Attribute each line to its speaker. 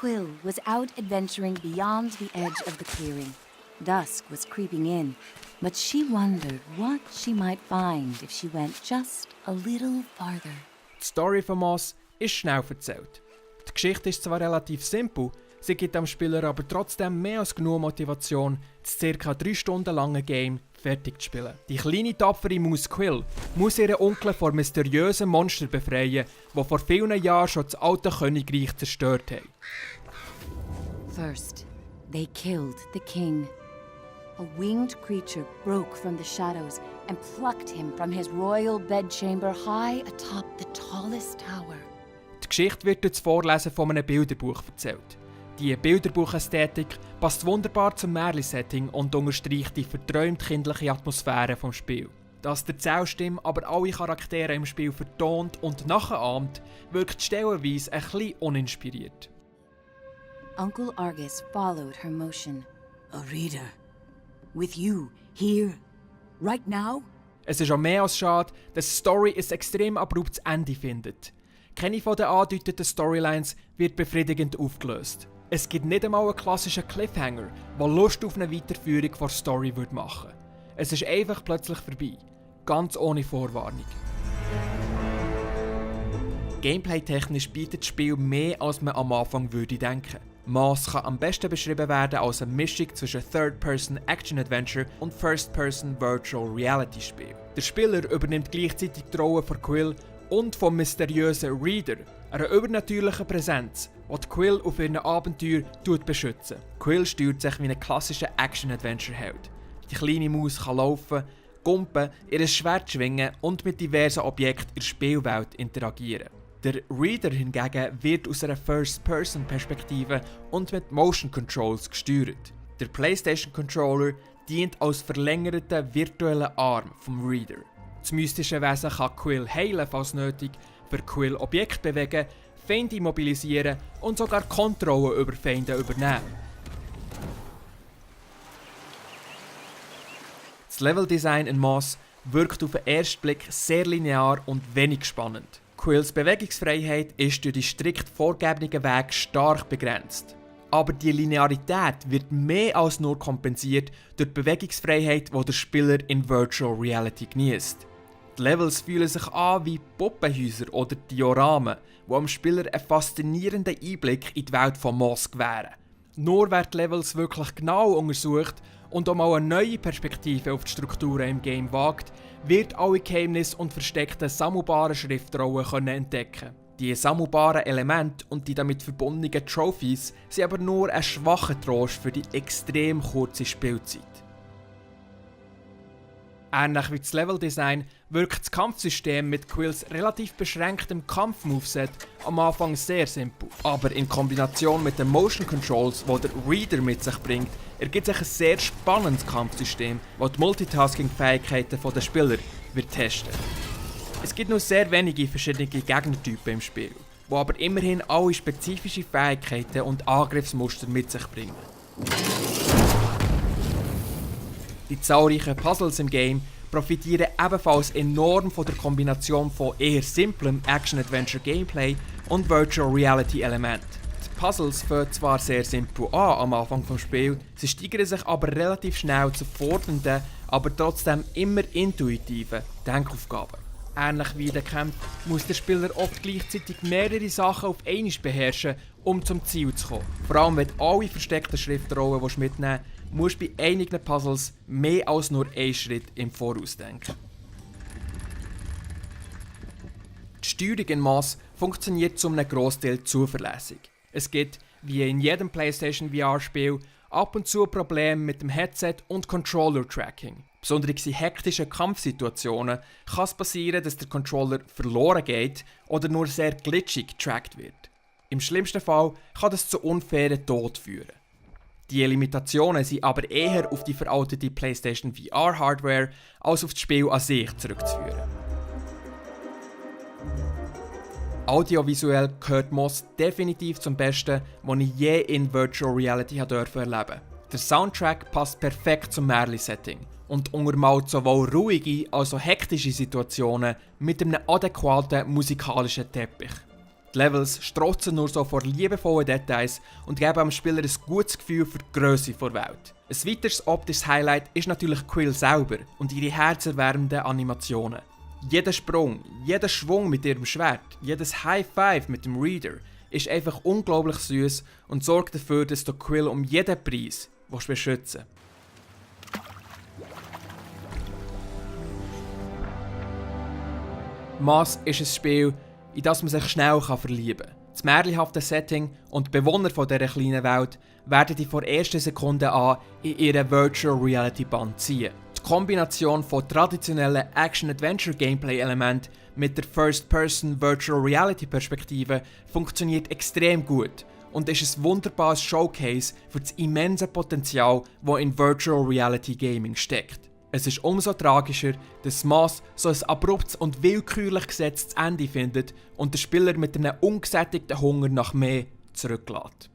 Speaker 1: Quill was out adventuring beyond the edge of the clearing. Dusk was creeping in, but she wondered what she might find if she went just a little farther.
Speaker 2: Die Story von Moss ist schnell erzählt. Die Geschichte ist zwar relativ simpel, sie gibt dem Spieler aber trotzdem mehr als genug Motivation, das ca. 3 Stunden lange Game fertig zu spielen. Die kleine tapfere Maus Quill muss ihren Onkel vor mysteriösen Monstern befreien, die vor vielen Jahren schon das alte Königreich zerstört haben.
Speaker 1: First, they killed the king. A winged creature broke from the shadows and plucked him from his royal bedchamber high atop the tallest tower.
Speaker 2: Die Geschichte wird durch das Vorlesen von einem Bilderbuch erzählt. Die Bilderbuchästhetik passt wunderbar zum Märchen-Setting und unterstreicht die verträumt kindliche Atmosphäre des Spiels. Dass der Zählstimme aber alle Charaktere im Spiel vertont und nachahmt, wirkt stellenweise ein bisschen uninspiriert.
Speaker 1: Uncle Argus followed her motion. A reader. With you, here, right now?
Speaker 2: Es ist auch mehr als schade, dass die Story ein extrem abruptes Ende findet. Keine von den angedeuteten Storylines wird befriedigend aufgelöst. Es gibt nicht einmal einen klassischen Cliffhanger, der Lust auf eine Weiterführung der Story machen würde. Es ist einfach plötzlich vorbei. Ganz ohne Vorwarnung. Gameplay-technisch bietet das Spiel mehr, als man am Anfang würde denken. Moss kann am besten beschrieben werden als eine Mischung zwischen Third-Person-Action-Adventure und First-Person-Virtual-Reality-Spiel. Der Spieler übernimmt gleichzeitig die Rolle von Quill und vom mysteriösen Reader, einer übernatürlichen Präsenz, die Quill auf ihren Abenteuer beschützen. Quill steuert sich wie ein klassischer Action-Adventure-Held. Die kleine Maus kann laufen, gumpen, ihr Schwert schwingen und mit diversen Objekten in der Spielwelt interagieren. Der Reader hingegen wird aus einer First-Person-Perspektive und mit Motion Controls gesteuert. Der PlayStation Controller dient als verlängerter virtueller Arm vom Reader. Das mystische Wesen kann Quill heilen, falls nötig, für Quill Objekte bewegen, Feinde immobilisieren und sogar Kontrolle über Feinde übernehmen. Das Leveldesign in Moss wirkt auf den ersten Blick sehr linear und wenig spannend. Quills Bewegungsfreiheit ist durch die strikt vorgegebenen Wege stark begrenzt. Aber die Linearität wird mehr als nur kompensiert durch die Bewegungsfreiheit, die der Spieler in Virtual Reality genießt. Die Levels fühlen sich an wie Puppenhäuser oder Dioramen, die am Spieler einen faszinierenden Einblick in die Welt von Moss gewähren. Nur wer die Levels wirklich genau untersucht und auch mal eine neue Perspektive auf die Strukturen im Game wagt, wird alle Geheimnisse und versteckten sammelbaren Schriftrollen entdecken. Die sammelbaren Elemente und die damit verbundenen Trophies sind aber nur ein schwacher Trost für die extrem kurze Spielzeit. Ähnlich wie das Leveldesign wirkt das Kampfsystem mit Quills relativ beschränktem Kampfmoveset am Anfang sehr simpel. Aber in Kombination mit den Motion Controls, die der Reader mit sich bringt, ergibt sich ein sehr spannendes Kampfsystem, das die Multitasking-Fähigkeiten der Spieler wird testen. Es gibt nur sehr wenige verschiedene Gegnertypen im Spiel, die aber immerhin alle spezifische Fähigkeiten und Angriffsmuster mit sich bringen. Die zahlreichen Puzzles im Game profitieren ebenfalls enorm von der Kombination von eher simplem Action-Adventure-Gameplay und Virtual-Reality-Elementen. Die Puzzles fangen zwar sehr simpel an am Anfang des Spiels, sie steigern sich aber relativ schnell zu fordernden, aber trotzdem immer intuitiven Denkaufgaben. Ähnlich wie in den Kämpfen muss der Spieler oft gleichzeitig mehrere Sachen auf einmal beherrschen, um zum Ziel zu kommen. Vor allem wenn alle versteckten Schriftrollen mitnehmen willst, musst du bei einigen Puzzles mehr als nur einen Schritt im Voraus denken. Die Steuerung in Moss funktioniert zu einem Grossteil zuverlässig. Es gibt, wie in jedem PlayStation VR-Spiel, ab und zu Probleme mit dem Headset und Controller-Tracking. Besonders in hektischen Kampfsituationen kann es passieren, dass der Controller verloren geht oder nur sehr glitchig getrackt wird. Im schlimmsten Fall kann das zu unfairen Tod führen. Die Limitationen sind aber eher auf die veraltete PlayStation VR-Hardware als auf das Spiel an sich zurückzuführen. Audiovisuell gehört Moss definitiv zum Besten, was ich je in Virtual Reality erleben durfte. Der Soundtrack passt perfekt zum Märchen-Setting und untermalt sowohl ruhige als auch hektische Situationen mit einem adäquaten musikalischen Teppich. Die Levels strotzen nur so vor liebevollen Details und geben dem Spieler ein gutes Gefühl für die Grösse der Welt. Ein weiteres optisches Highlight ist natürlich Quill selber und ihre herzerwärmenden Animationen. Jeder Sprung, jeder Schwung mit ihrem Schwert, jedes High Five mit dem Reader ist einfach unglaublich süß und sorgt dafür, dass du Quill um jeden Preis beschützen willst. Moss ist ein Spiel, in das man sich schnell verlieben kann. Das märchenhafte Setting und die Bewohner dieser kleinen Welt werden dich von ersten Sekunden an in ihren Virtual Reality Bann ziehen. Die Kombination von traditionellen Action-Adventure-Gameplay-Elementen mit der First-Person Virtual Reality-Perspektive funktioniert extrem gut und ist ein wunderbares Showcase für das immense Potenzial, das in Virtual Reality Gaming steckt. Es ist umso tragischer, dass Moss so ein abruptes und willkürlich gesetztes Ende findet und der Spieler mit einem ungesättigten Hunger nach mehr zurücklässt.